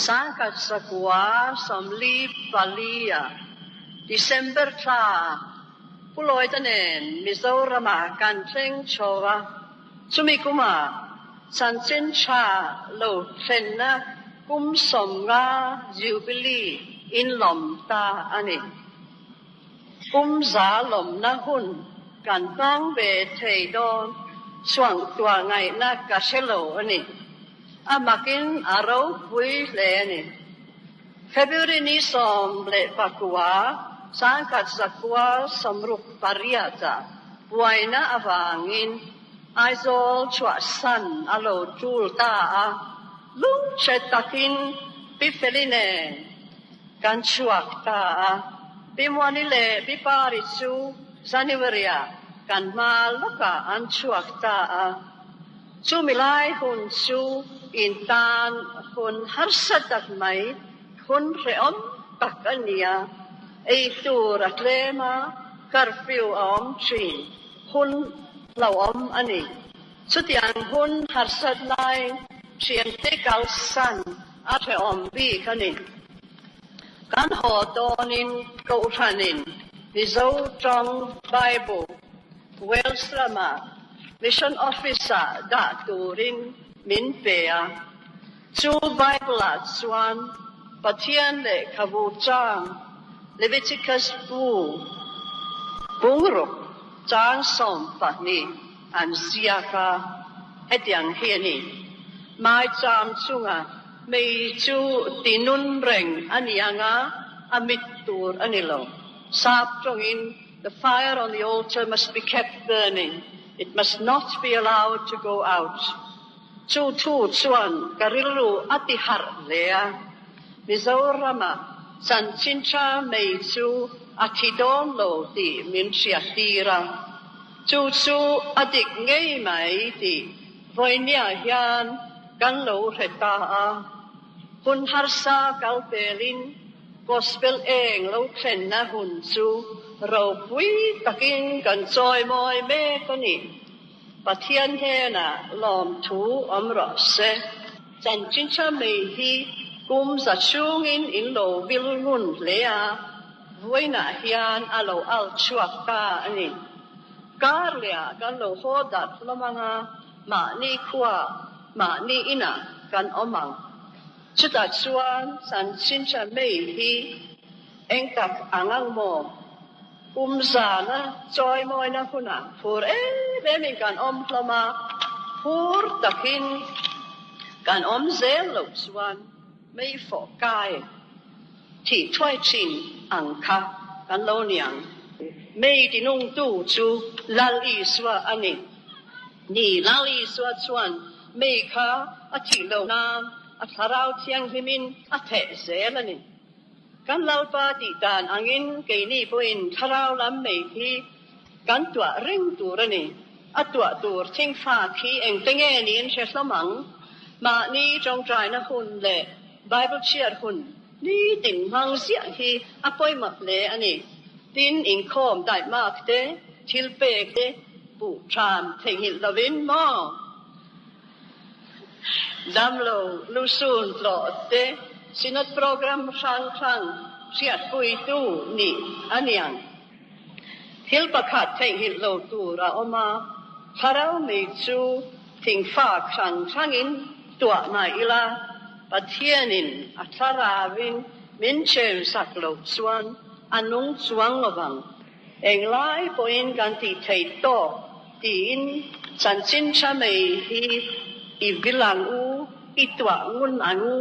1944 ah December thla Pu Lloyd-a nen Mizoramah kan thleng chho a, chumi kumah chanchin tha lo thlenna kum 50 Jubilee inlawm ta a ni. Kum 100 lawmna hun kan hmang ve thei dawn suangtuah ngaihna ka hre lo a ni. A makin a ropui hle a ni. February ni 19, 1968 ah buaina avangin Aizawl chhuahsan a lo tul ta a, lungchhe takin Pi Feli nen kan chhuak ta a. Pi Muani leh Pi Pari chu January ah kan hma lawkah an chhuak ta a. Chumi lai hun chu in tan hun harsa tak mai, hun hrehawm tak a ni a. Ei tur a tlem a, curfew a awm thin, hun hlauhawm a ni. Chutiang hun harsat lai thiante kalsan a hrehawm bik a ni. Kan haw dawnin Kohhranin Mizo tawng Bible Wales lama Mission Office-ah dah turin min pe a. Chu Bible-ah chuan Pathian lehkhabu chang Leviticus bu bungruk chang 12 an ziak a, hetiang hi a ni, Maicham chunga mei chu tinun reng a ni ang a, a mit tur a ni lo. Sap tawngin The fire on the altar must be kept burning, it must not be allowed to go out. Chu thu chuan ka rilru a ti harh hle a, Mizorama chanchin tha mei chu a thi dawn lo tih min hriattir a, chu chu a dik ngei mai tih vawinia hian kan lo hre ta a, hun harsa kal pelin Gospel eng lo thlenna hun chu ropui takin kan chawimawi mek a ni. Pathian hnenah lawmthu awm rawh se. Chanchin tha mai hi kum za chhungin in lo vil ngun hle a, vawiinah hian a lo al chhuak ta a ni. Kar lehah kan lo haw dat hlawm ang a, mahni khuaah, mahni inah kan awm ang. Chutah chuan chanchin tha mai hi eng tak ang ang maw? Kum zana chawimawina hunah phur em emin kan awm hlawm a, phur takin kan awm zel loh chuan mei fawh kai thih thuai thin ang kha kan lo ni ang. Mei tinungtu chu Lal Isua a ni. Ni, Lal Isua chuan Mei kha a thih loh nan a thlarau thianghlimin a theh zel a ni. Kan Lalpa tih dan angin keini pawhin thlarau lam mei hi kan tuah reng tur a ni. A tuah tur thingfa khi engte nge niin hre hlawm ang? Mahni tawngtaina hun leh Bible chhiar hun nitin hmang ziah hi a pawimawh hle a ni. Tin, inkhawm daihmak te, thilpek te, Buh ṭhan theihnghilh lovin maw? Damlo lusun tlawh te Synod program hrang hrang hriatpuitu nih a niang. Thil pakhat theihnghilh lo tur a awm a, thlarau mi chu thingfak hrang hrangin tuah mah ila, Pathianin a thlarauin min chensak loh chuan a nung chuang lovang. Englai pawhin kan tih theih tawk tiin chanchin tha mai hi i vil ang u, i tuah ngun ang u,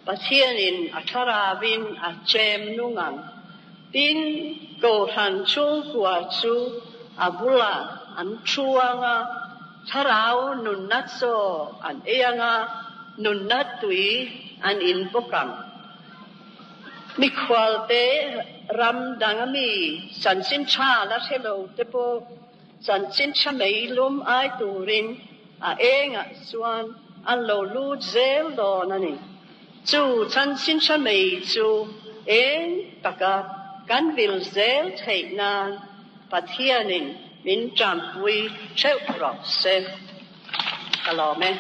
Pathianin a thlarauin a chem nung ang. Tin, Kohhran chhungkua chu a bulah an thu ang a, thlarau nunna chaw an ei ang a, nunna tui an in bawk ang. Mikhualte ram dang ami chanchin tha la hre lo te pawh chanchin tha mai lum ai turin a engah chuan an lo lut zel dawn a ni. Chu chanchin tha mai chu eng taka kan vil zel theih nan Pathianin min tanpui theuh rawh se. Ka lawm e.